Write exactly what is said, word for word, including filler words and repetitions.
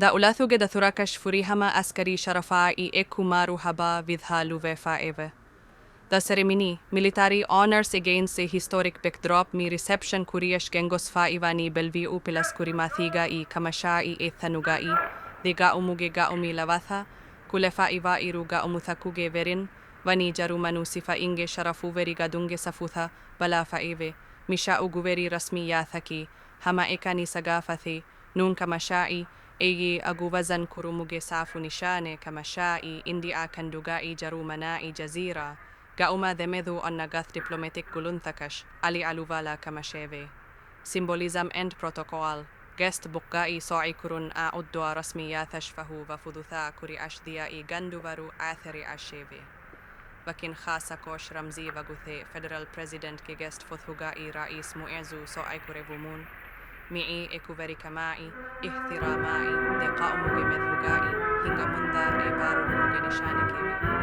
ދައުލަތުގެ ދަތުރަކަށް ފުރިހަމަ އަސްކަރީ ޝަރަފާއި އެކު މަރުހަބާ ވިދާޅުވެފައެވެ. ދަ ސެރެމަނީ، މިލިޓަރީ އޮނަރސް އެގެންސްޓް އެ ހިސްޓޯރިކް ބެކްޑްރޮޕް މި ރިސެޕްޝަން ކުރިޔަށް ގެންގޮސްފައިވަނީ ބެލްވިއު ޕެލަސް ކުރިމަތީގައި ކަމަށާއި އެ ތަނުގައި ދެ ގައުމުގެ ގައުމީ ލަވަތައް ކުލެފައިވާއިރު ގައުމުތަކުގެ ވެރިން ވަނީ ޖަރުމަނު ސިފައިންގެ ޝަރަފުވެރި ގަދުންގެ ސަފުތައް ބަލާފައެވެ. މި ޝައުގުވެރި ރަސްމިއްޔާތަކީ ހަމައެކަނި ސަގާފަތެއް ނޫން ކަމަށާއި، އެއީ އަގު ވަޒަން ކުރުމުގެ ސާފު ނިޝާނެއް ކަމަށާއި، އިންޑިއާ ކަނޑުގައި ޖަރުމަނާއި ޖަޒީރާ ގައުމާ ދެމެދު އޮންނަ ގަސް ޑިޕްލޮމެޓިކް ގުޅުންތަކަށް އަލިއަޅުވާލާ ކަމަށެވެ. ސިމްބޮލިޒަމް އެންޑް ޕްރޮޓޮކޯލް. ގެސްޓް ބުކްގައި ސޮއިކުރުން އާ އުއްދުވާ ރަސްމިއްޔާތަށްފަހު ވަފުދުތައް ކުރިއަށްދިޔައީ ގަނޑުވަރު އާތެރެއަށެވެ. ވަކިން ޚާއްޞަކޮށް ރަމްޒީ ވަގުތެއް ފެޑެރަލް ޕްރެޒިޑެންޓްގެ ގެސްޓް ފޮތުގައި ރައީސް މުއިއްޒު ސޮއިކުރެއްވުމުން، މިއީ އެކުވެރިކަމާއި އިޙްތިރާމާއި ދެ ޤައުމުގެ މެދުގައި ހިނގަމުންދާ އެއްބާރުލުމުގެ ނިޝާނެކެވެ.